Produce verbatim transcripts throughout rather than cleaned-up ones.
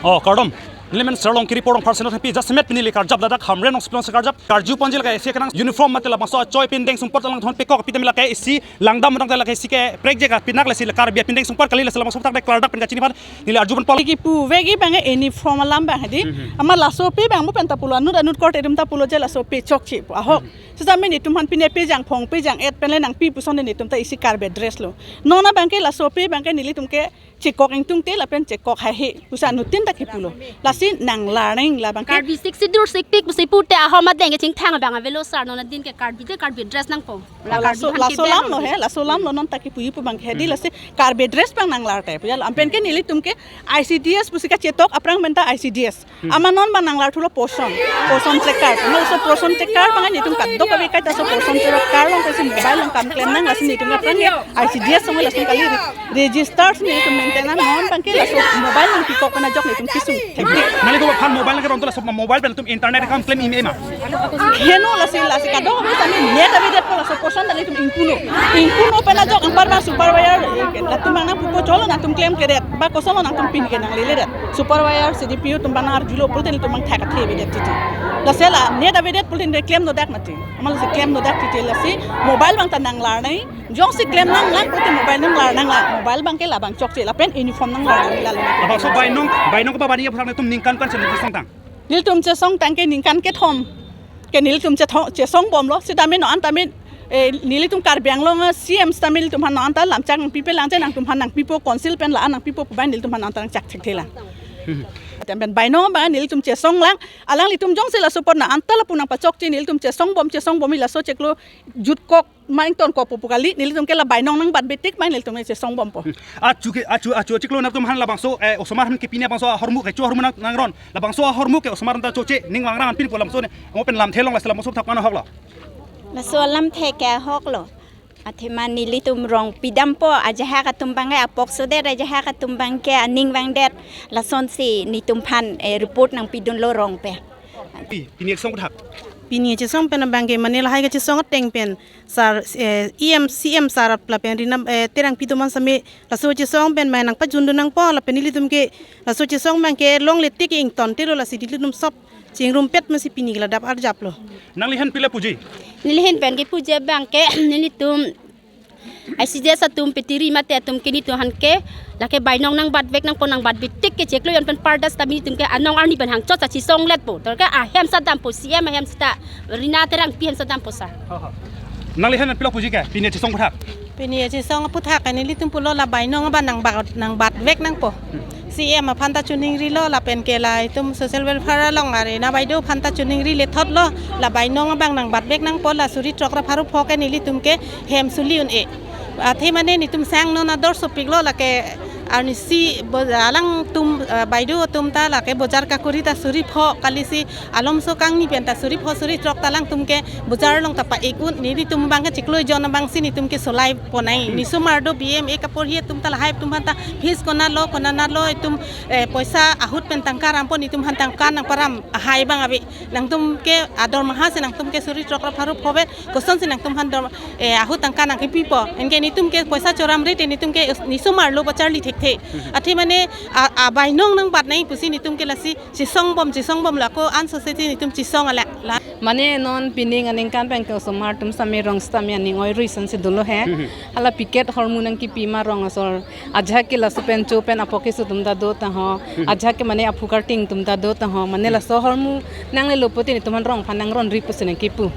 Oh, kardom. Neli men Serlong Kiri Porong Pharsenot Hempi, jasemet pini neli karjap ladak Hamren Hospital si karjap. Karju ponji lake isi kenang uniform mate labangso achoi pindeng sumpot alang thon pekok pi tame lake isi langdam matang lake isi ke prekjak pinak lasi Karbi pindeng sumpot kali lasi labangso thak de klardak pen kachini pan neli arju pon pol. Ki pu vegi bang uniform alam bang hadi. Mhm. Ama laso pe bang mo pen ta pulo anut anut korte dum ta pulo je laso pe chokche pu ahok. Mhm. Sita me netum han pine pejang phong pejang et pen le nangpi puson netum ta isi Karbi dress lo. Non abang ke laso pe bang ke nelitum ke chekok ingtungte lapen chekok haihe pusi anuttin ta kipulo. Lasi nanglar nang labang ke. Karbi sik sidur sik pik pusi pute ahom adeng ke chingthang abang avelo sar non adin ke Karbi de Karbi dress nangpo. La Karbi laso, han laso kebeng lam lo lo he, laso lam lo non ta kipuji pu bang ke hedi lasi Karbi dress bang nanglar te. Puya lam pen ke nelitum ke I C D S pusi kachetok aphrang pen ta I C D S. Hmm. Ama non bang nanglar thulo poson. Poson tracker. Ama laso poson tracker bang netum kadokave kaita laso poson tracker along pesi mobile along kam klem nang lasi netum aphrang ke I C D S along laso kali re-, register si netum maintain nang non bang ke laso mobile along pikok pen ajok netum kisung. Nangli ko aphan mobile ke ronto laso mobile pen netum internet kam klem ime ma. Heno lasi lasi kadokave tame net avedet po laso poson tame netum ingkuno. Ingkuno pen ajok anpar bang super wire, eh, latum bang nangpupo cholo nangtum klemkledet. Ba koson lo nangtum pin ke nangleledet. Super wire, C D P U atum bang nang arjulo pulote netum bang thak athe avedet titi. Lasi la net avedet pulote ne klemnodak mati. Ama lasi klemnodak titi lasi mobile bang ta nanglar nang. Jongsi klem nanglang pulote mobile nanglar nanglang. Mobile bang ke labang chokche lapen uniform nanglar nang lalo. Labangso bainong, bainong kepabani aphan netum ningkan pen si netum songtang. Nelitum chesongtang ke ningkan kethom. Ke nelitum chetho-, chesong bomlo. Sitame non tame, eh, nelitum Karbi Anglong, eh, C M sitame nelitum han non ta lamchak nangpipe lang che nangtum han nangpipo council pen la-an nangpipo pu bang nelitum han non ta nangchak thekthelang. Tem pen bainong bang nelitum chesonglang. Alanglitum jongsi la support non ta lapu nangpachokche nelitum chesong bom chesong bom laso chiklo jutkok ma ingtonkok pu pu kali nelitum ke la bainong nangbatbe tik bang nelitum chesong bompo. Achu ke, achu, achu chiklo nangtum han labangso, eh, osomar han ke pini labangso ahormu ke chu ahormu nang, nangron. Labangso ahormu ke osomar ta choche ning wangrang anpin pu lamso ne. Mo pen lamthe long lasi labangso thak mano ahok lo. Laso lamthe ke ahok lo. Athema nelitum rongpi dampo ajahak atum bang ke apok sodet ajahak atum bang ke aning vangdet lasonsi netum aphan, eh, report nangpidunlo rong pen. Pi, pini chesong puthak. Pini chesong pen bang ke mane lahai kechesong ateng pen sar, eh, E M, C M sar lapen Rina, eh, Terangpi atum an sitame laso chesong pen mai nangpajundun nangpo lapen nelitum ke laso chesong bang ke longle tik ingtontelo lasi nelitum sop chingrumpet masi pini ke ladak arjaplo. Nangli han pila puji? Neli han pen ke puji bang ke nelitum I C D S atum petiri mate atum ke netum han ke lake bainong nangbatvek nangpo nangbatbe tik ke chiklo jon pen pardas tame netum ke anong arni pen hangchot sa chesongletpo. Tor ke ahem seta dampo C M ahem seta Rina Terangpi ahem seta dampo sar. Nangli han pila puji ke pini chesong puthak. Pini chesong puthak ke nelitum pulo la bainong abang nangbat, nangbatvek nangpo. C M aphan ta choningrilo lapen ke la itum social welfare along are na baideo aphan ta choningri lethotlo la bainong abang nangbatvek nangpo la suri throk ra pharo pho ke nelitum ke hem suli un-e. Athe mane netum sang non ador sopiklo lake arnisi bo-, alangtum, eh, baideo atum ta lake bojar kakuri ta suri pho kalisi alomso kangni pen ta suri pho suri throk ta alangtum ke bojar along ta pa-ik un nelitum bang ke chiklo jon abang si netum ke solai ponai. Niso mardo B M A kaporhi atum ta lahai atum aphan ta fees konatlo konatlo itum, eh, poisa ahut pen tangka rampo netum aphan tangka nangparam ahai bang ave. Nangtum ke ador maha si nangtum ke suri throk ra pharo pho vet kosonsi nangtum aphan dor, eh, ahut tangka nangkipipo. Anke netum ke poisa choramre te netum ke niso marlo pacharli thekthe. Athe mane a, abainong nangbatnai pusi netum ke lasi chesong bom chesong bom lako an society netum chesong ala la. Mane non pining aningkan pen ke osomar atum sitame rong sitame aning oi rui ason si dolo he. Hala piket hormu nangkipi ma rong asor. Ajahak ke laso pen cho pen apok keso atum ta do ta ho. Ajahak ke mane aphu karting atum ta do ta ho. Mane laso hormu nanglelo pulote netum aphan rong aphan nangronri pusi nangkipu.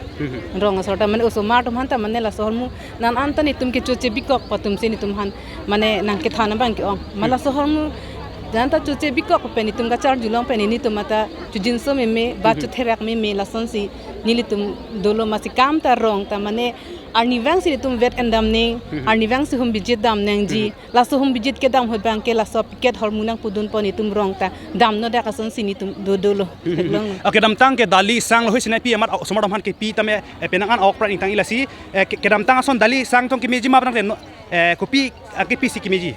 Rong asor ta mane osomar atum aphan ta mane laso hormu non anta netum kechoche bikok atum si netum aphan mane nangkethan abang ke-ong. Ma laso hormu non anta choche bikok pen netum kacharjulong pen netum anta chojinso meme ba chotherak meme lasonsi nelitum dolo masi kam ta rong ta mane arnivang si netum vet endam neng, arnivang si hum bijit dam nangji. Laso hum bijit kedam ahut bang ke laso piket hormu nangpudunpo netum rong ta damnodak asonsi netum do dolo. Theklong. Oke, kedamtang ke dali sang lo hui sinai pi amat osomar atum aphan kepi tame, eh, penang an ok pran ingtang ilasi, eh, ke-, kedamtang ason dali sang tong kemeji ma pran ke no, eh, kopi, ah, kepi si kemeji.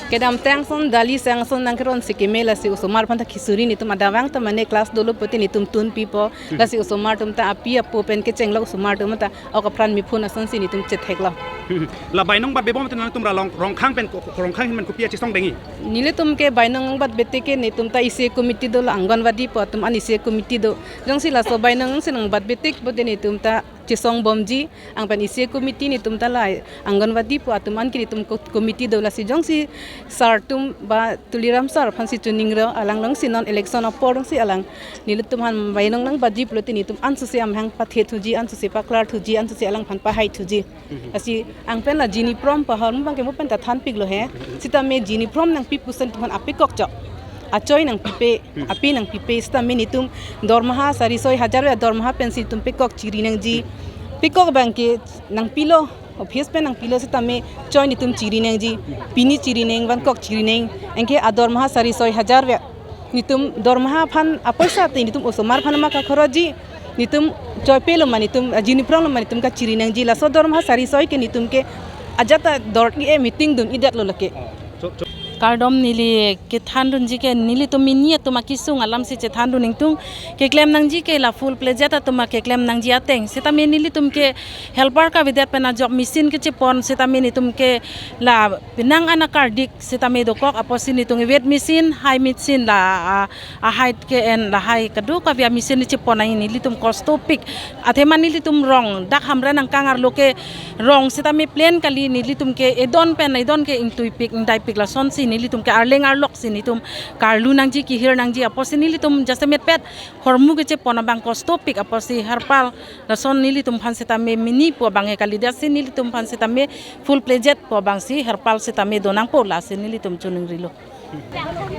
Kedamtang ason dali sang ason nangkeron si keme lasi osomar aphan ta khichuri netum adavang ta mane class dolo pulote netum tunpipo lasi osomar atum ta api apo pen kechenglo osomar atum ta ok apran miphun asonsi netum chetheklong. La bainong batbe bom te nangtum ra long Rongkhang pen ko-, Rongkhang ahin pen kopi achesong dengji? Nelitum ke bainong batbe te ke netum ta E C committee do, la Anganwadi pu atum an E C committee do. Jongsi laso bainong si nang batbe tik bo de netum ta chesong bomji, anpen E C committee netum ta la Anganwadi pu atum an ke netum ko-, committee do, lasi jongsi sir atum ba Tuliram sir aphan si choningri, alang along si non election apor along si alang nelitum aphan bainong nang batji pulote netum ansose amahang pathe thuji, ansose paklar thuji, ansose alangphan pahai thuji. Lasi anpen la Jini Prom pu ahormu abang ke mo pen ta thanpiklo he. Sitame Jini Prom nangpi puson tuhan apekok chok. Achoi nangpipe, api nangpipe, sitame netum dormaha sari soi hajar ve dormaha pensi netum pekok chiri nangji. Pekok abang ke nangpilo, office pen nangpilo, sitame choi netum chiri nangji. Pini chiri nang, vangkok chiri nang. Anke adormaha sari soi hajar ve. Netum dormaha aphan apoisa te netum osomar aphan ma kakhoroji. Netum choipe lo ma netum, a, Jini Prom lo ma netum kachiri nangji. Laso dormaha sari soi ke netum ke ajat ta dor-i-e meeting dun-idet lo lake. Kardom, neli kethan dunji ke nelitum mini atum akesung alam si chethan dun ingtung. Keklem nangji ke la full-fledged atum akeklem nangji ateng. Sitame nelitum ke helper kavedet pen ajok machine kechepon, sitame netum ke la penang an akardik sitame dokok apotsi netum vet machine, hai machine la, a, a height ke-en lahai kadokave a machine chepon nangji, nelitum kostopik. Athema nelitum rong dak Hamren angkang arlo ke rong sitame plain kali, nelitum ke edon pen edon ke ingtuipik ingdaipik, lasonsi nelitum ke arleng arlok si netum karlu nangji, kehir nangji apotsi nelitum jasemet pet hormu kechepon abang kostopik apotsi herpal lason nelitum aphan sitame mini pu abang he kalidet si nelitum aphan sitame full-fledged pu abang si herpal sitame donangpo, lasi nelitum choningrilo.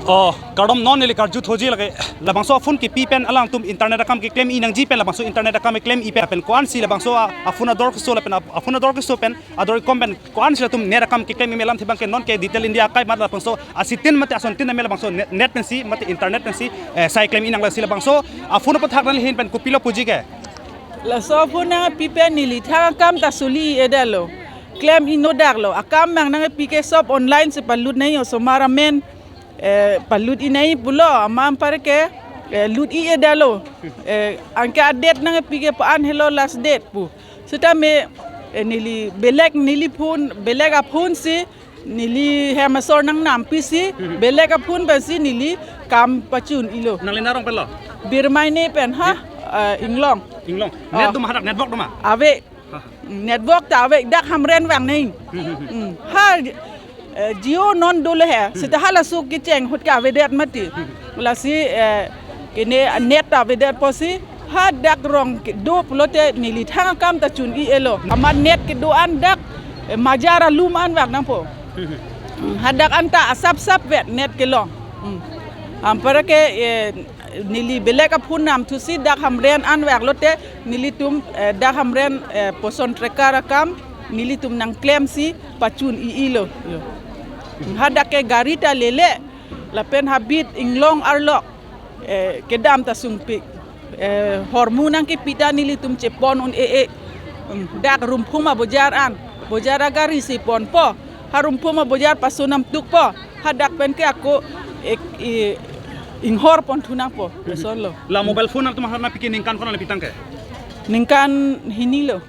Oh, kardom, non neli karju thuji lake, labangso a-phone kepi pen alangtum internet akam keklem-i nangji pen labangso internet akam keklem-i pen, pen ko-ansi labangso a, a-phone ador keso lapen a, a-phone ador keso pen ador ikom pen ko-ansi latum net akam keklem-i me alamthe abang ke non ke Digital India akai mat labangso asitin mate asontin ame labangso net, net pensi mate internet pensi, eh, sai klem-i nang, lasi labangso a-phone aputhak nangli ahin pen kopilo puji ke? Laso a-phone nangpi pen neli thang akam ta suli-i-edetlo. Klem-i-no daklo. Akam mang nangpi ke sob online si palut nangji, osomar amen, eh, palut-i nangji pulo, amat anpar ke, eh, lut-i-edetlo. Eh, anke a-date nangpi ke pa-an helo last date pu. Sitame, eh, neli belek neli phone, belek a-phone si neli hem asor nangnampi si, belek a-phone pensi neli kam pachun-ilo. Nangli narong pen lo? Birmaine pen ha, eh, Inglong. Inglong. Ah. Net do ma hadak, network do ma? Ave. Ha, ha. Network ta ave, dak Hamren vang nang. Hmm, hmm, hmm. Hmm. Ha, eh, Jio non dolo he. Hmm. Seta halaso kecheng ahut ke avedet mati. Hmm. Lasi, eh, kene net ta avedet apotsi hadak rong kedo pulote neli thang akam ta chun-i-elo. Amat net kedo-an dak, eh, Majar alum an vang nangpo. Hmm. Hmm, hadak anta asapsap vet net kelong. Hmm. Anpar ke, eh, neli belek a-phone namthusi dak Hamren an vang lote nelitum, eh, dak Hamren, eh, Poson Tracker akam nelitum nangklemsi pachun-i-ilo. Yo. Hadak ke gari ta lele, lapen habit Inglong arlok, eh, kedam ta sungpik. Eh, hormu nangkepi ta nelitum chepon un-e-e. Hmm, dak Rumphum abojar an, bojar agari si ponpo. Ha Rumphum abojar pasunam tukpo. Hadak pen ke ako ek, i, inghor pon thu nangpo. Lasonlo. La mobile phone atum harna pike ningkan ko-an le pitang ke? Ningkan hini lo.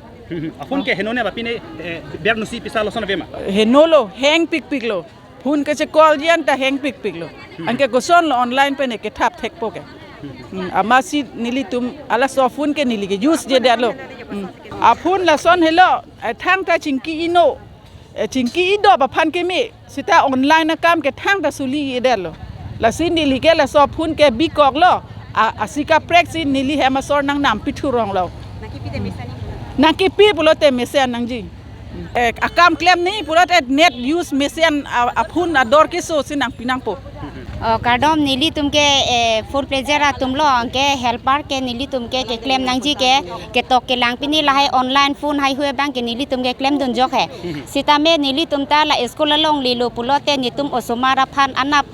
A-phone ke heno ne ba pine, eh, biar nusi pisa lason ave ma? Heno lo, hang pikpik lo. Phone ke che-call ji anta hang pikpik lo. Anke koson lo online pen ke thap thekpo ke. Hmm, amatsi nelitum halaso a-phone ke neli ke use-edetlo. Hmm. A-phone lason helo, eh, thangta chingki-i-no. Eh, chingki-i-dop aphan keme, seta online akam ke thangta suli-i-edetlo. Lasi neli ke laso a-phone ke bikoklo, a, asi kaprek si neli hem asor nangnampi thuronglo. Nangkepi te mesen nangji. Nangkepi pulote mesen nangji. Eh, akam klem nangji pulote net use mesen a, a-phone ador keso si nangpi nangpo. Oh, kardom, nelitum ke, eh, full-fledged atum lo, anke helper ke nelitum ke, keklem nangji ke, ketok kelang pini lahai online phone haihui abang ke nelitum ke klemdun jok he. Sitame nelitum ta la school along lilo pulote netum osomar aphan anap,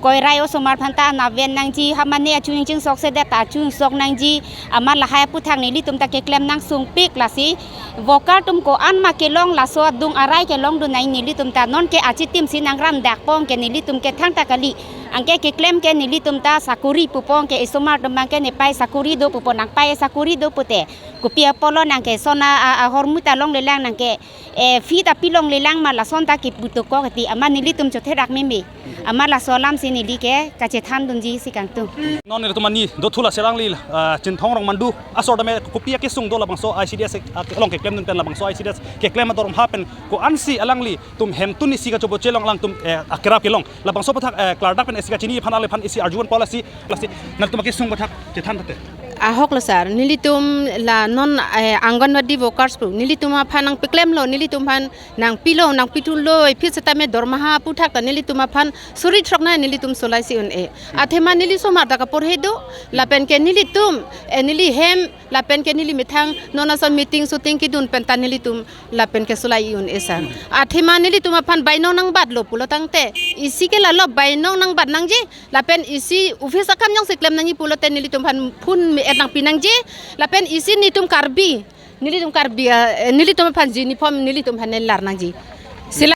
koirai osomar aphan ta anap ven nangji, ha mane achung chingsok sedet ta achingsok nangji, amat lahai aputhak nelitum ta keklem nang sungpik, lasi worker atum ko-an ma kelong, laso adung arai kelongdun nai nelitum ta non ke achitim si nangram dakpo, anke nelitum ke thangta kali. Anke keklem ke nelitum ta sakori pupo, anke isomar atum abang ke nepei sakori do pupo, nangpei sakori do pute. Kopi apotlo nangke sona a, ahormu ta longlelang, nangke eh, fee ta pilonglelang ma, lason ta kipu dokok ti, amat nelitum chotherak meme. Amat laso alam si neli ke kachethan dunji si kangtung. Non nelitum ani do thu lasi alangli, ah, Chinthong Rongmandu asor tame kopi akesung do labangso I C D S, ah, along keklem dun pen, labangso I C D S keklem adorma pen ko-ansi alanglitum hemtun isi kachoboche along alangtum, eh, akerap kelong, labangso aphuthak, eh, klardak pen isi kachini aphan, alangliphan isi arjuan pol asi, lasi nangtum akesung aphuthak chethan thate. Ahok lo sir, nelitum la non, eh, Anganwadi workers pu, nelitum aphan nangpeklemlo, nelitum aphan nangpilo, nangpithunlo, eh, fee setame dormaha aphuthak ta nelitum aphan suri throk na nelitum solai si un-e. Athema neli somar ta kaporhe do, lapen ke nelitum, eh, neli hem, lapen ke neli methang non ason meeting shooting kedun pen ta nelitum lapen ke solai un-e sir. Athema nelitum aphan bainong nangbatlo pulo tangte, isi ke lalo bainong nangbat nangji, lapen isi office akam jongsi klem nangji pulote nelitum aphan phone me-et nangpi nangji, lapen isi nelitum Karbi, nelitum Karbi, ah, eh, nelitum aphan uniform nelitum aphan nelar nangji. Sila